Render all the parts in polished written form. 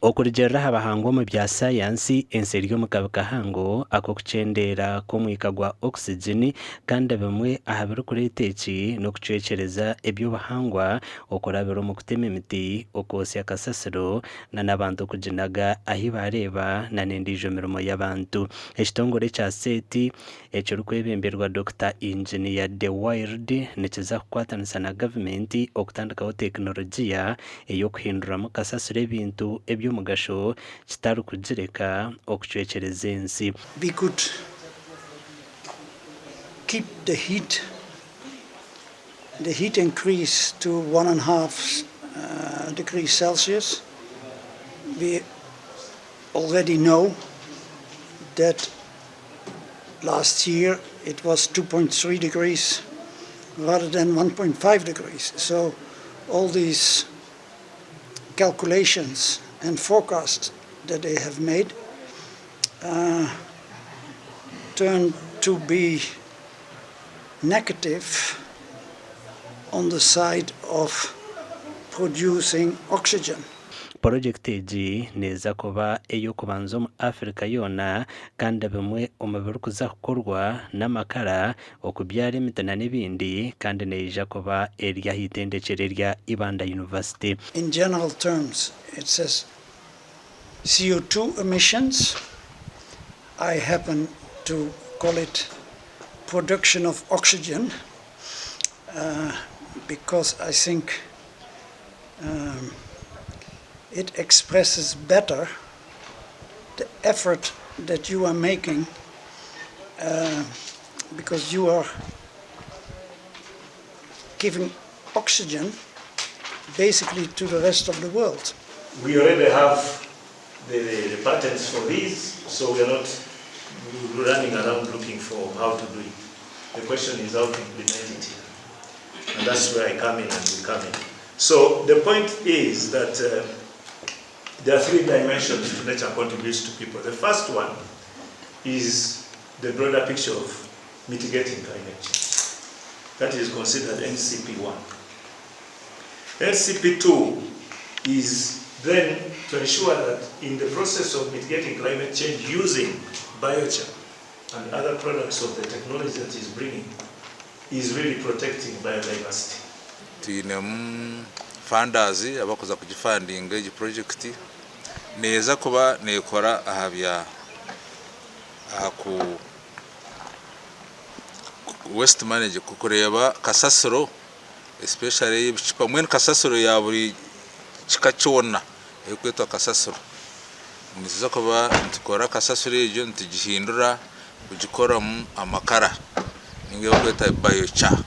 Okurugiirira aha bahangu omu bya sayansi, ensi eri omu kabi kahango ak'okukyendeera kw'omwika gwa oxygen kandi bimwe aha birikureeta eki n'okucwekyereza eby'obuhangwa okurabira omu kutema emiti, okwotsya kasasiro n'abantu okuginaga ahi baareeba n'endiijo mirimo y'abantu. Ekitongore ekya SET ekirikwebemberwa Dokita Engineer De Wild nikiza kukwatanisa na gavumenti okutandikaho tekinologiya ey'okuhinduramu kasasiro ebintu eby'omugasho kitarikugireka okucwekyereza ensi. We could keep the heat the heat increase to 1.5 degrees Celsius. We already know that last year it was 2.3 degrees rather than 1.5 degrees. So all these calculations and forecasts that they have made turn to be negative on the side of producing oxygen. Purojekiti egi neeza kuba ey'okubanza omu Africa yoona kandi bimwe omu birikuza kukorwa n'amakara, okubyara emiti n'ebindi kandi neija kuba eri aha itendekyero erya Ibanda University. In general terms it says CO2 emissions, I happen to call it production of oxygen because I think it expresses better the effort that you are making because you are giving oxygen basically to the rest of the world. We already have the, the, the patents for these, so we are not running around looking for how to do it. The question is how to implement it here. And that's where I come in and we come in. So the point is that there are three dimensions to nature contributes to people. The first one is the broader picture of mitigating climate change. That is considered NCP1. NCP2 is then to ensure that in the process of mitigating climate change using biochar and other products of the technology that is bringing, is really protecting biodiversity. Twinemu funders abakuza kugifandinga egi project neeza kuba nekora aha bya aha ku waste manage kureeba kasasiro especially ey'ebicupa mbwenu kasasiro ya buri kika kyona erikwetwa kasasiro. Nituza kuba nitukora kasasiro egyo nitugihindura kugikoramu amakara ninga ei barikweta biochar.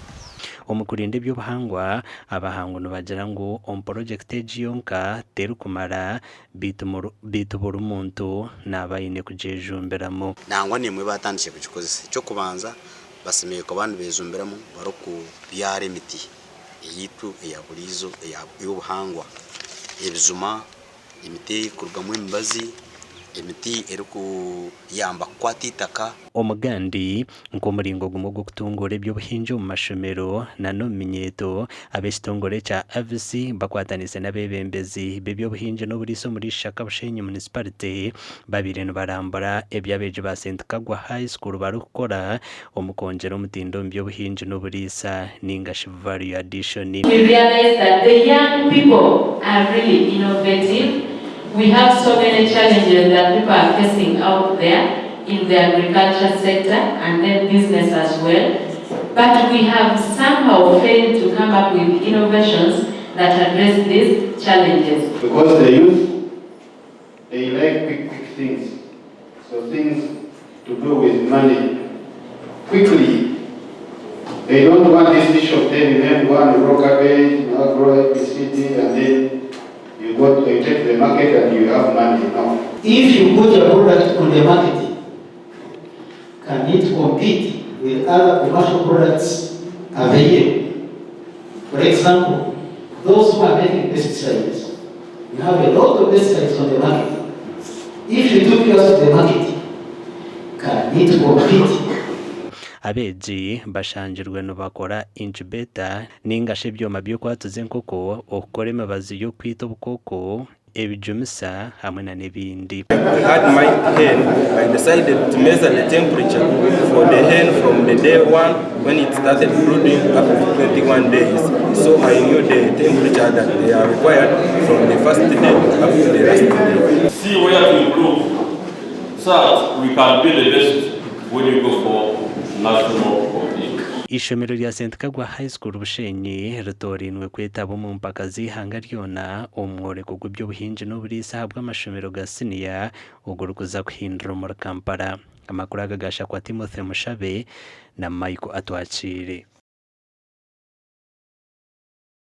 Omu kurinda eby'obuhangwa, abahangu nibagira ngu omu purojekiti egi yonka terikumara beitu buri muntu naaba aine kugyejumbiramu. Nangwa n'emwe baatandikire kugikozesa. Eky'okubanza basemereire kuba nibejumbiramu barikubyara emiti eyaitu eya buriijo ey'obuhangwa, ebijuma, emiti erikurugamu emibazi, emiti erikuyamba kukwata eitaka. Omugandi, nk'omuringo gumwe ogw'okutunguura eby'obuhingi omu mashomero na n'omu minyeeto, ab'ekitongore ekya AVISI bakwataniise n'abeebembezi b'eby'obuhingi n'oburiisa omuri Ishaka Bushenyi Municipality babaire nibarambura ebi abeegi ba St Kagwa High School barikukora omu kwongyera omutindo omu by'obuhingi n'oburiisa ninga shi value addition. We realize that the young people are really innovative, we have so many challenges that people are facing out there in the agriculture sector and then business as well, but we have somehow failed to come up with innovations that address these challenges. Because the youth, they like quick, quick things. So things to do with money quickly. They don't want this issue of telling them go and grow cabbage, now grow ABCD, and then you go to, you take the market and you have money. No. If you put your product on the market, can it compete with other commercial products available? For example, those who are making pesticides, you have a lot of pesticides on the market. If you took yours to the market, can it compete? Abeegi bashangirwe nibakora incubator ninga shi ebyoma by'okwatuza enkoko, okukora emibazi y'okwita obukooko, ebijumisa hamwe na n'ebindi. I had my hen. I decided to measure the temperature for the hen from the day one when it started brooding up to 21 days. So I knew the temperature that they are required from the first day up to the last day. See where to improve so that we can be the best when you go for national competition. Eishomero rya St Kagwa High School Bushenyi ritoorainwe kwetaba omu mpaka z'eihanga ryona omu mworeko gw'eby'obuhingi n'oburiisa ahabw'amashomero ga siniya ogurikuza kuhindura omuri Kampala. Amakuru aga gashakwa Timothy Mushabe na Michael Atwakiire.